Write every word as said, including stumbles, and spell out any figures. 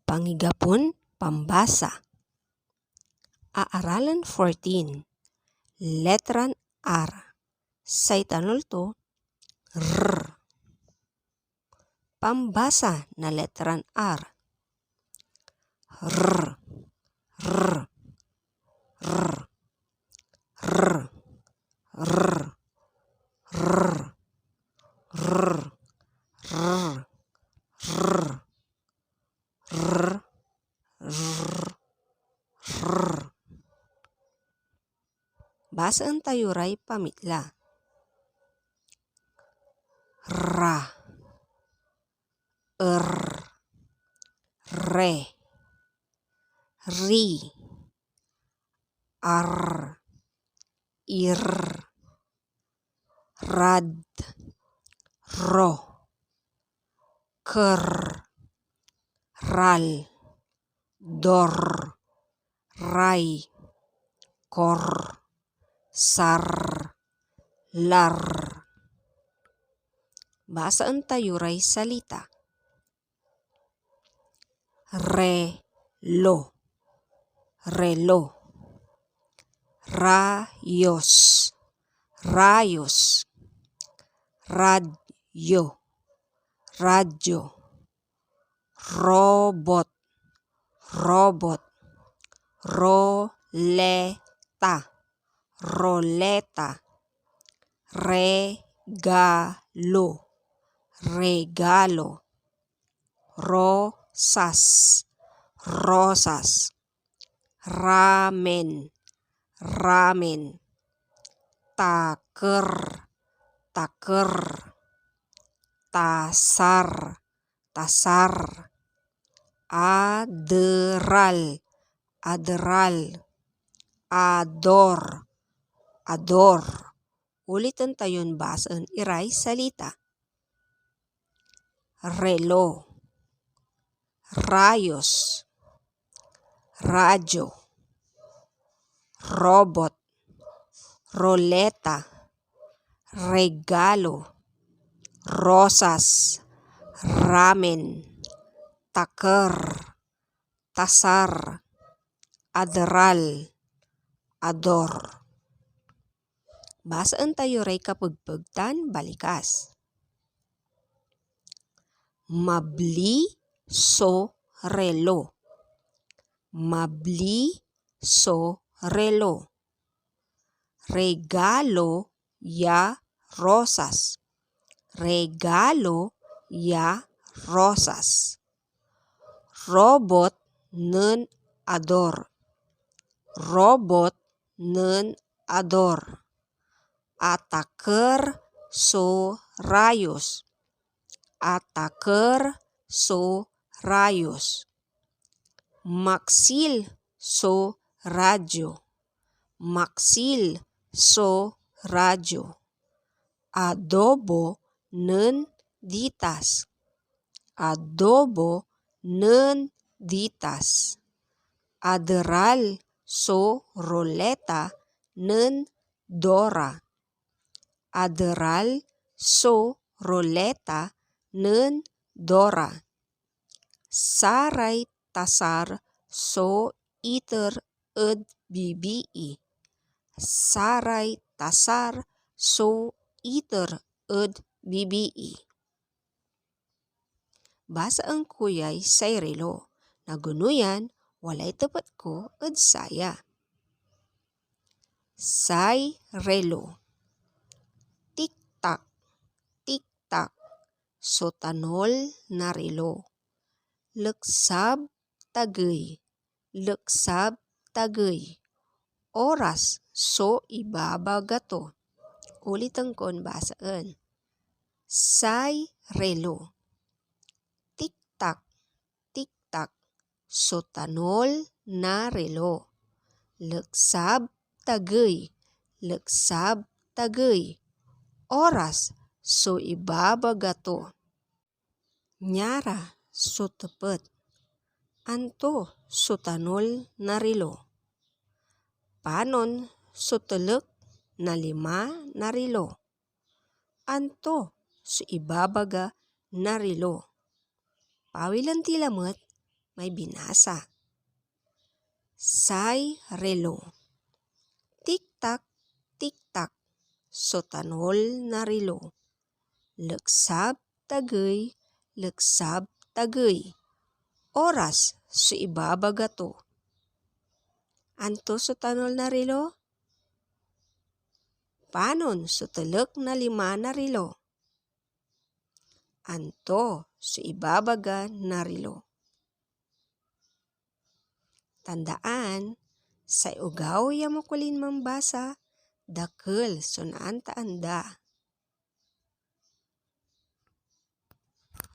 Pangigapon pambasa. Aaralen fourteen, letran R. Say tanol to, R. Pambasa na letran R. R, R, R, R, R, R, R, R, R, R, R, R. Basaen tayo ray pamitla. Ra, er, re, ri, ar, ir, rad, ro, ker, ral, dor, ray, kor, sar, lar. Basaen tayo ray salita. Relo, relo. Rayos, rayos. Radyo, radyo. Robot, robot. Roleta, roleta. Regalo, regalo. Rosas, rosas. Ramen, ramen. Taker, taker. Tasar, tasar. Aderal, aderal. Ador, ador. Uliten tayon basaen iray salita. Relo, rayos, radyo, robot, roleta, regalo, rosas, ramen, taker, tasar, aderal, ador. Basaen tayo ray kapegpeg tan balikas. Mabli so relo. Mabli so relo. Regalo ya rosas. Regalo ya rosas. Robot nen ador. Robot nen ador. Ataker so rayos. Ataker so rayos. Maksil so radyo. Maksil so radyo. Adobo nen ditas. Adobo nen ditas. Aderal so roleta nen Dora. Aderal so roleta nen Dora. Saray tasar so iter ed bibii. Saray tasar so iter ed bibii. Basaen ko yay say relo. Nagano yan, walay tepet ko ed saya. Say relo. Tiktak, tiktak so tanol na relo. Leksab tagey, leksab tagey. Oras so ibabaga to. Uliten kon basaen. Say relo. Tiktak, tiktak so tanol na relo. Leksab tagey, leksab tagey. Oras so ibabaga to. Niara so tepet. Anto so tanol na relo? Panon so telek na lima na relo? Anto so ibabaga na relo? Pawilen ti lamet, may binasa. Say relo. Tik-tak, tik-tak so tanol na relo. Leksab, tagey, leksab, tagey. Oras so ibabaga to. Anto so tanol na relo? Panon so telek na lima na relo? Anto so ibabaga na relo? Tandaan, say ogaw ya makulin mambasa, dakel so naantaan da.